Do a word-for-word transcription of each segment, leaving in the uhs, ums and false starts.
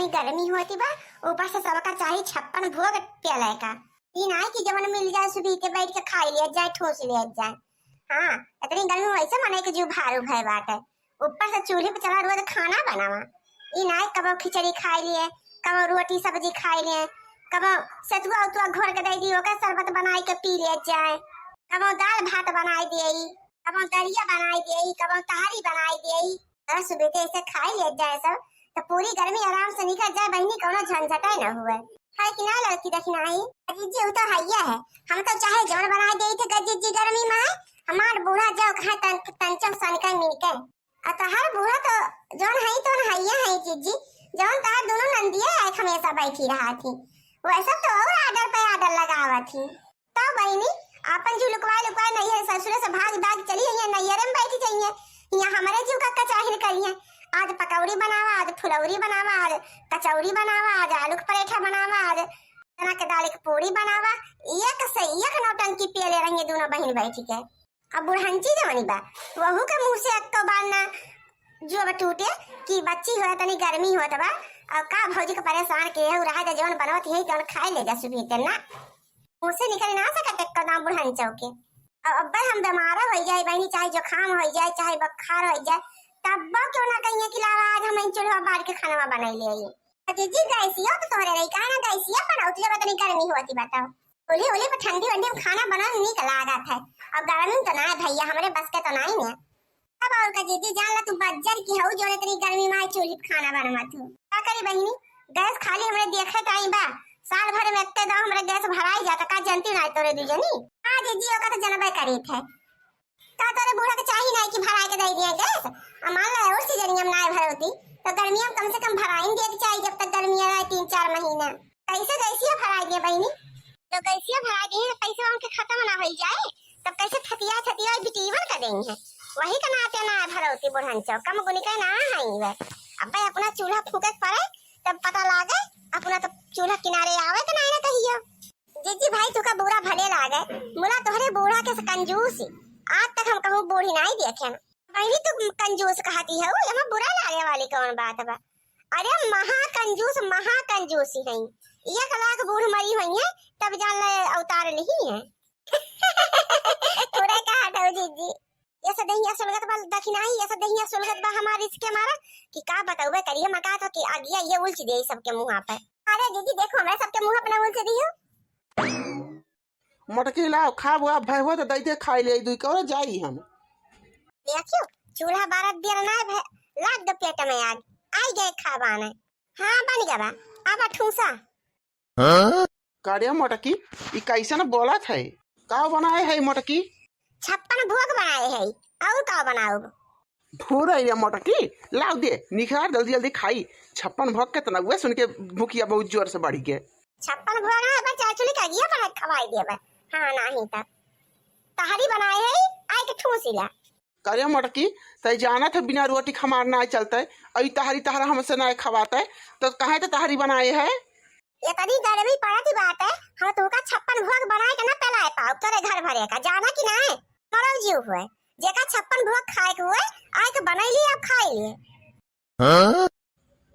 गर्मी होती बा, ऊपर से सबका चाही छप्पन भोग प्याले का। ई नाई कि जवन मिल जाए सुबह के बैठ के खाई लिया जाए, ठूस लिया जाए। हाँ, इतनी गर्मी में वैसे मनई के जीव भारू भय बाटे, ऊपर से चूल्हे पे चला रोज खाना बनावा। ई नाई कबो खिचड़ी खाई लिए, कबो रोटी सब्जी खाई लिए, कबो सतुआ उतुआ घोर के दे दी, ओकर शरबत बनाई के पी ले जाए, कबो दाल भात बनाई दे, कबो दरिया बनाई दे, कबो तहरी बनाई दे। अगर सुबह से ऐसे खाई ले जाए सब, तो पूरी गर्मी आराम से निकल जाए बहिनी, कौनो झंझटे न हुए। है कि ना लड़की देखी नाही? अजी जी, उ तो हइये है, हम तो चाहे जौन बनाई दे थे गजी जी गर्मी में है, हमार बूढ़ा जाओ कहाँ तन, तंचम सन के मिनके। आ तहार बूढ़ा तो जौन है तो हइये है जीजी, जौन तहार दोनों नंदिया एक हमेशा बैठी रहा थी, वैसे तो और आर्डर पे आर्डर लगावा थी। तो बहिनी, आपन जीव लुकवाए लुकवाए नैहर ससुरे से भाग भाग चली अइहें, नैहरे में बैठ जइहें। यहाँ हमरे जीव का कचाहिन करिहें। आज पकौड़ी बनावा, आज फुलौरी बनावा, आज कचौड़ी बनावा, आज आलू के पराठा बनावा, आज चना के दाल के पूड़ी बनावा। एक से एक नौटंकी पियले रहिए दोनों बहिन बैठ के। अब बुढ़ंची जवनी बा, वहू के मुँह से एक्को बार ना जो अब टूटे कि बच्ची हो तनी गर्मी होत बा, और का भौजी के परेशान के है, रहा जा जौन बनवत है तौन खाए ले जा सुबह ते ना। मुँह से निकल ना सकत एक्को दाम बुढ़ंचो के। और अब हम बीमार हो जाए बहिनी, चाहे जुकाम हो जाए, चाहे बुखार हो जाए, तब क्यों ना कहिए कि लावा आज हम इन चूल्हा बार के खाना बनाई ले आई। तो जीजी गैसियो तो तोहरे रही, काहे ना गैसिया पर उतले बतनी गर्मी होती बताओ। चूल्हे उल्हे पर ठंडी वंडी में खाना बनाना नीक लागत है, और गर्मी तो ना है भैया, हमरे बस के तो नहीं है। अब और का जीजी जान ला तू बज्जर की हऊ जो इतनी गर्मी में आई चूल्हे पे खाना बनवा तू। का करी बहिनी, गैस खाली हमरे देखे ताई बा, साल भर में इतने दाव हमरे गैस भराई जाता, का जनती ना तोरे दू जनी। हाँ जीजी, ओका तो जनबे करी थे। का तोरे बूढ़ा के चाही नाई कि भराए के दे दिया गैस? आ मान ला और सीजनिया में नाई भरौती, तो गर्मिया में कम से कम भराइन दिए के चाही, जब तक गर्मिया रहे तीन चार महीना। कैसे गैसिया भराए दिए बहिनी? तो गैसिया भराए दिए, पैसा उनके खत्म ना होई जाए, तब कैसे थतिया थतिया बिटीवन कर देंगे? वही का नाते ना भरौती बुढ़न चौ, कम गुनी का ना है वे। अब भाई अपना चूल्हा फूके के पड़े, तब पता लागे, अपना तो चूल्हा किनारे आवे के नाई ना कहियो। जीजी भाई, तुका बुरा भले लागे, मुला तोहरे बूढ़ा के से कंजूस। आज तक हम कहूँ बूढ़ी नाई देखे। बहिनी, तू कंजूस कहती है, एमा बुरा लागे वाली कौन बात बा? अरे, महा कंजूस, महा कंजूस ही है। एक लाख बूढ़ मरी हुई है, तब जान ले अवतार नहीं है। पूरा कहा दो जीजी। ये सदेहिया सुलगत बा दखिनाही, ये सदेहिया सुलगत बा हमार इसके मारा कि का बताऊबे करिए मका तो कि आगिया ये उलच दे सबके मुँह पे। अरे जीजी, देखो, हमरे सबके मुँह अपना उलच दियो। मोटकी लाओ, खाबो, अब भय हो तो दैते खाई ले, दुई करो जाई हम। देखियो, चूल्हा बारत दिया ना भय, लाग दो पेट में आग, आई गए खाबाने। हाँ, बन गया बा, अब ठूसा। हाँ? का रे मोटकी, ई कैसन बोलत है? का बनाए है मोटकी? छप्पन भोग बनाए है, और का बनाओ? धुर है रे मोटकी, लाओ दे, निखार जल्दी जल्दी खाई। छप्पन भोग के तनउए सुन के भूखिया बहुत जोर से बढ़ी के। छप्पन भोग ना, बस चाय चुली का गिया बना खवाई दे बस। हाँ, नहीं त तहरी बनाए है, आए के ठूसी ला। का रे मोटकी, तै जानत है बिना रोटी के हमार नाय चलतै, अई तहरी तहरा हमसे नाय खवातै, तो काहे तो तहरी बनाए है? इतनी गर्मी पड़त ही बात है, हम तुमका छप्पन भोग बनाए के ना पिलाए पाओ, तोरे घर भरे का, जाना कि नाय? मरो जीव हुए, जेका छप्पन भोग खाए के हुए, आए के बनाई लिए, अब खाई लिए। हाँ?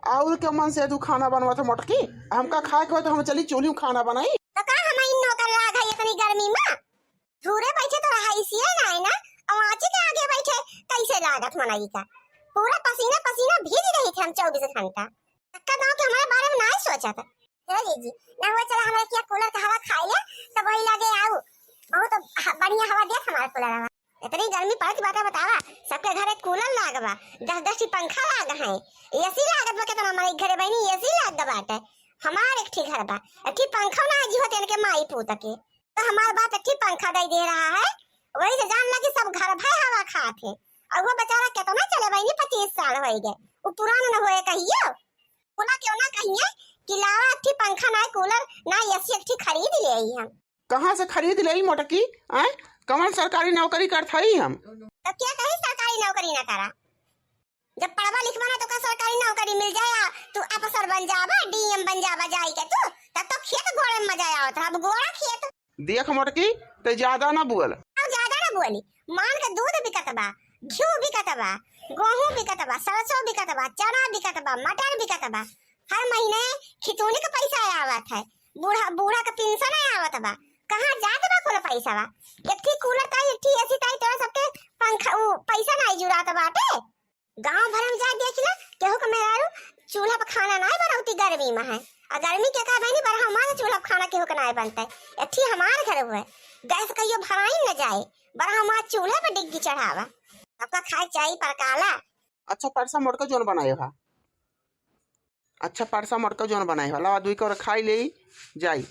और के मन से तू खाना बनवा था मोटकी, हमका खाए के हुए तो हम चली चूल्ही में खाना बनाई। तो का हम इन नौकर लाग है इतनी गर्मी में? दूरे बैठे तो रहा इसी है ना, है ना? और आँची के आगे बैठे कैसे लागत मनई का? पूरा पसीना पसीना भीज रही थे हम चौबीस घंटा। तक्का गाँव के हमारे बारे में ना ही सोचा था। हे जीजी, ना हुआ चला हमारे क्या कूलर का हवा खाई ले, तो वही लगे आऊ। बहुत ह-, बढ़िया हवा दिया हमारा कूलर हवा। इतनी गर्मी पड़त बाटे बतावा, सबके घरे कूलर लाग बा, दस दस ठी पंखा लाग है, एसी लागत बा, कितना हमारे घरे बहनी एसी लाग बाटे। हमार एक ठी घर बा, एक ठी पंखा ना जी होते इनके माई पूत के। तो हमार बाप एक ठी पंखा दे दे रहा है, वही से जान लगी सब घर भर हवा खात है। और वो बेचारा कितना चले बहनी, पच्चीस साल हो गए, वो पुराना न होए कहियो। बोला क्यों ना कहिए कि लावा एक ठी पंखा ना कूलर ना एसी एक ठी खरीद ले आई हम। कहाँ से खरीद ले मोटकी? आय, कौन सरकारी नौकरी करत हई हम? तो क्या कही सरकारी नौकरी ना करा? जब पढ़वा लिखवा ना तो का सरकारी नौकरी मिल जाए, तू अफसर बन जाबा, डीएम बन जाबा जाई के तू, तब तो खेत गोड़े में मजा आवत रहा, अब गोड़ा खेत। देख मोटकी, ते ज्यादा ना बोल। अब ज्यादा ना बोली, मान के दूध बिकत बा, घी बिकत बा, गेहूं बिकत बा, सरसों बिकत बा, चना बिकत बा, मटर बिकत बा, हर महीने खिचौनी का पैसा आवत है, बूढ़ा, बूढ़ा का पेंशन आवत बा, कहाँ जात बा कुल पैसा बा? एक ठी कूलर ताई, एक ठी एसी ताई, तोरा सबके पंखा, उ पैसा नाई जुड़ात बाटे। गांव भर में जाए देख ले, केहू के मेहरारू चूल्हा पर खाना नाई बनौती गर्मी में है। आ गर्मी के का बहनी, बरहा मार चूल्हा पर खाना केहू के नाई बनते। एक ठी हमार घर हुए, गैस कहियो भराई न जाए, बरहा मार चूल्हे पर डिग्गी चढ़ावा। सबका खाए चाही परकाला। अच्छा परसा मोटका जौन बनाए हा, अच्छा परसा मोटका जौन बनाए हा, लावा दुई कौर खाई ले जाई।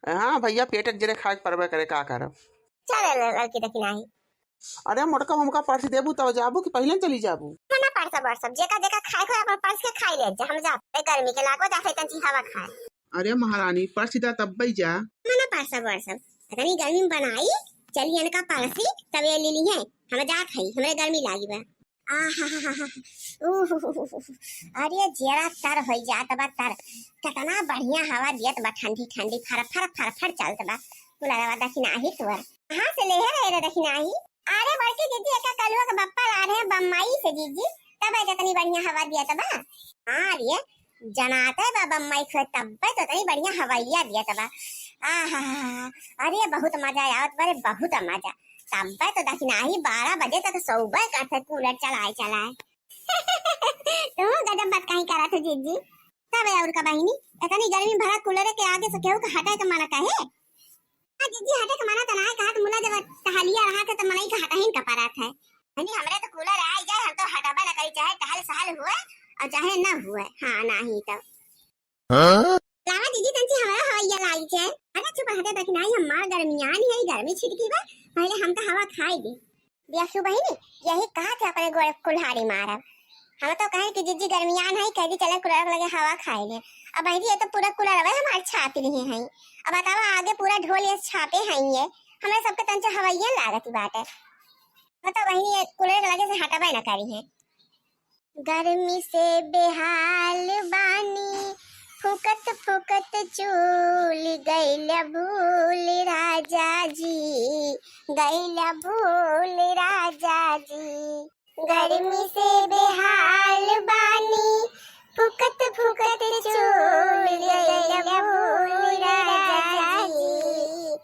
हाँ भैया, पेट एक जरे खाए के परबे करे, का करब? चल ले लड़की देखी नाही। अरे मोटका, हमका परस देबू तब जाबू कि पहिले चली जाबू? मना परसा बरसा, जेका जेका खाए को अपन परस के खाई ले जा, हम जाते गर्मी के लागो जाते तंची हवा खाए। अरे महारानी, परस दा तब्बे जा। मना परसा बरसा, इतनी गर्मी में बनाई, चली इनका परसी, तब ये ले ली है, हम जात है, हमरे गर्मी लागी बा। आहाहाहा। उहुहुहु। अरे जेरा तर होई जात बा तर। कितना बढ़िया हवा दियत बा ठंडी ठंडी, फर फर फर फर चलत बा। कुलरवा दखिनाही तोर। कहाँ से लेहे रहे रे दखिनाही? अरे बड़की जीजी, एका कलुआ के बप्पा ला रहे बम्बई से जीजी, तब है कितनी बढ़िया हवा दियत बा। हाँ रे, जनाते बा बम्बई से तब्बे तो इतनी बढ़िया हवैया दियत बा। आहा, अरे बहुत मजा आवत बा रे, बहुत मजा। तब्बे तो दखिनाही बारह बजे तक सोबे करते कूलर चलाए चलाए। तू गजब बात कहीं करत हो जीजी। तब और का बहिनी, इतनी गर्मी भरा कूलर के आगे से केहू के हटे के मन कहे? हाँ जीजी, हटे के मन तो ना है, कहा तो मुला जब टहलिया रहा थे तो मनई के हटहिन का परत है। बहिनी, हमरे तो कूलर आई जाए, हम तो हटबे ना करी, चाहे टहल सहल हुए और चाहे न हुए। हाँ, नाही तो। हाँ? लावा जीजी, तंची हमरा हवैया लाई छे। अरे चुप हटे, देखी नाही, हमार गर्मियान है, गर्मी छिटकी बा, पहले हमका हवा खाए दे। बियासु बहिनी, यही कहा थे अपने गोड़े कुल्हाड़ी मारब। हम तो कहे कि जीजी गर्मियान है, कह दी चले कूलर लगे हवा खाए ले। अब बहिनी, ये तो पूरा कूलर अब हमार छाप लिए हैं। अब बतावा आगे पूरा ढोल ये छापे हैं ये। हमरे सबके तंचा हवैया लागत बाटे। बताओ बहिनी, ये कूलर के लगे से हटबे ना करी है। गर्मी से बेहाल बानी, फुकत फुकत चूल गइल भूल राजा जी, गइल भूल राजा जी। गर्मी से बेहाल बानी, फुकत फुकत चूल गइल भूल राजा जी,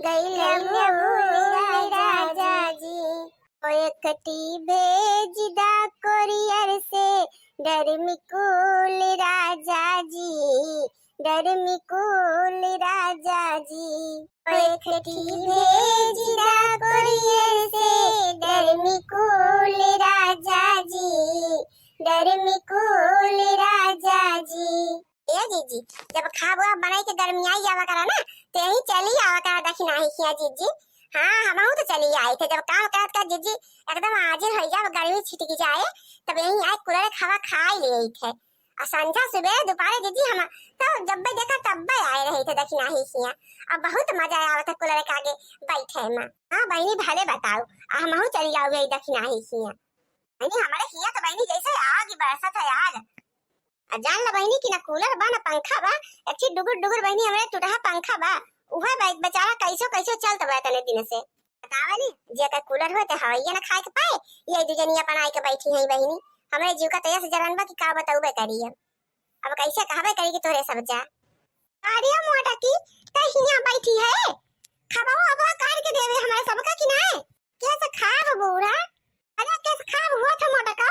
गइल भूल राजा जी। ओ एक टी भेज दा कोरियर से, डर्मी कूल राजा जी, डर्मी कूल राजा जी। ओ एक टी भेज दा कोरियर से, डर्मी कूल राजा जी, डर्मी कूल राजा जी। ए जीजी, जब खाब वाब बनाई के गर्मियाई आवा करा ना, तो यहीं चली आवा करा दखिनाही खिया जीजी। हाँ, हमहू तो चली आई थे, जब काम करत करत जीजी एकदम हाजिर हो जाब, गर्मी छिटकी जाए, तब यहीं आए कूलर के हवा खाई ले आई थे। आ संझा सुबह दोपहरे जीजी हम तो जब्बे देखा तब्बे आए रही थे दखिनाही खिया। अब बहुत मजा आवा था कूलर के आगे बैठे में। हाँ बहिनी, भले बताओ, आ हमहू चली आऊ यही दखिनाही खिया। बहिनी, हमारे हिया तो बहिनी जैसे आग ही बरसत है आग। आ जान ल बहिनी कि ना कूलर बा ना पंखा बा, एक ठी डुगुर डुगुर बहिनी हमरे टुटहा पंखा बा, उहे बे-, बेचारा कैसो कैसो चलत बा इतने दिन से। बतावे नी, जेकर कूलर होए ते हवैया ना खाए के पाए, ये दू जनिया बनाए के बैठी हैं बहिनी। हमरे जीव का तैया से जलन बा कि का बताऊ बे करी अब। अब कैसे कहबे करी कि तोरे सब जा। अरे मोटकी, ते हिया बैठी है, खबवा अबवा काट के देवे हमारे सबका कि नाय? कैसे खाब बूढ़ा? अरे कैसे खाब हुआ था मोटका?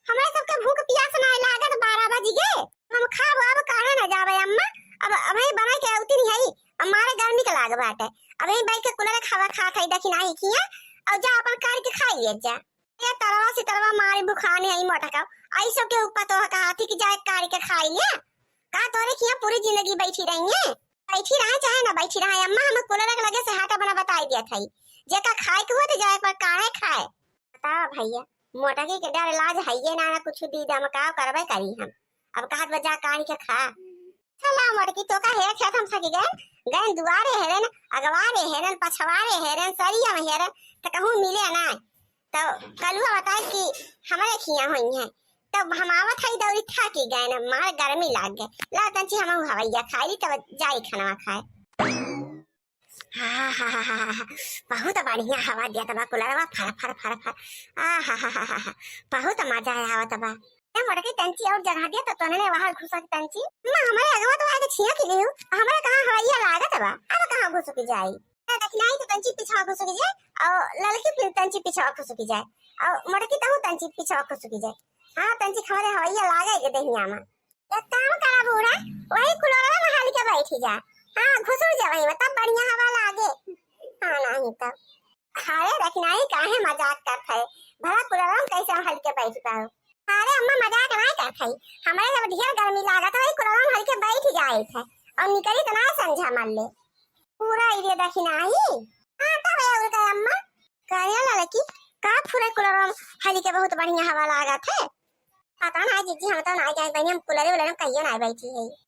हमारे सबके भूख प्यास नाय लागत, बारह बज गए। हम खाब अब काहे ना जावे अम्मा? अब, अब ही बनाई के उतनी है, अब मारे गर्मी के लाग बाटे। अब ही बैठ के कूलर खावा खात है, देखी नाही किया, और जा अपन काट के खाई ले जा। ये तरवा से तरवा मारी बुखाने आई मोटका। आई सब के ऊपर तो कहा थी कि जाए काट के खाई ले। का तोरे किया पूरी जिंदगी बैठी रही है? बैठी रहे चाहे ना बैठी रहे अम्मा, हम कूलर के लगे से हटा बना बताई दिया था। जेका खाए के हुआ तो जाए पर काढ़े खाए। बताओ भैया, मोटकी के डर लाज है ये ना, ना कुछ दी दम का करबे करी हम। अब कहत बा जा काढ़ के खा। चला मोटकी, तो का हेर खेत हम थकी गए, गए दुआरे हेरन, अगवारे हेरन, पछवारे हेरन, सरिया में हेरन, तो कहूँ मिले ना। तो कलुआ बताए कि हमारे खिया हुई है, तब हम आवत हई दौरी थाकी गए ना, मार गर्मी लाग गए। ला तंची हम हवैया खाई ली, तब जाई खाना खाए। हा, हा, हा, हा, हा, बहुत बढ़िया हवा दिया तबा कुलरवा, फर, फर, फर, फर। आ, हा, हा, हा, हा, हा, बहुत मजा आवत बा। ए मोटकी, तंची और जगह दिया तो तोने ने वहाँ घुसा के तंची। अम्मा, हमरे अगवा तो आके छिया के लियो, हमरे कहाँ हवैया लागत बा, अब कहाँ घुस के जाई? ए दखिनाही, तो तंची पीछा घुस के जाए और ललकी फिर तंची पीछा घुस के जाए और मोटकी तहु तंची पीछा घुस के जाए। हाँ, तंची हमरे हवैया लागे के दहिया में। एक काम करा बूढ़ा, वही कुलरवा में हल के बैठी जा। हाँ, घुसुर जा वही में, तब बढ़िया हवा लागे। हाँ, नहीं तब। अरे दखिनाही, काहे मजाक करत है? भला कुलरवा में कैसे हम हल के बैठ पाओ? अरे अम्मा, मजाक नहीं करत है। हमरे जब ढेर गर्मी लागत है, वही कुलरवा में हल के बैठ जाए थे और निकली तो ना संझा मर ले। पूरा इरे दखिनाही। हाँ, तब है उनका अम्मा। कहने लड़की, का पूरा कुलरवा में हल के बहुत बढ़िया हवा लागत है? पता ना जीजी, हम तो ना जाए बनी, हम कुलरे उलरे में कहियो ना बैठी है।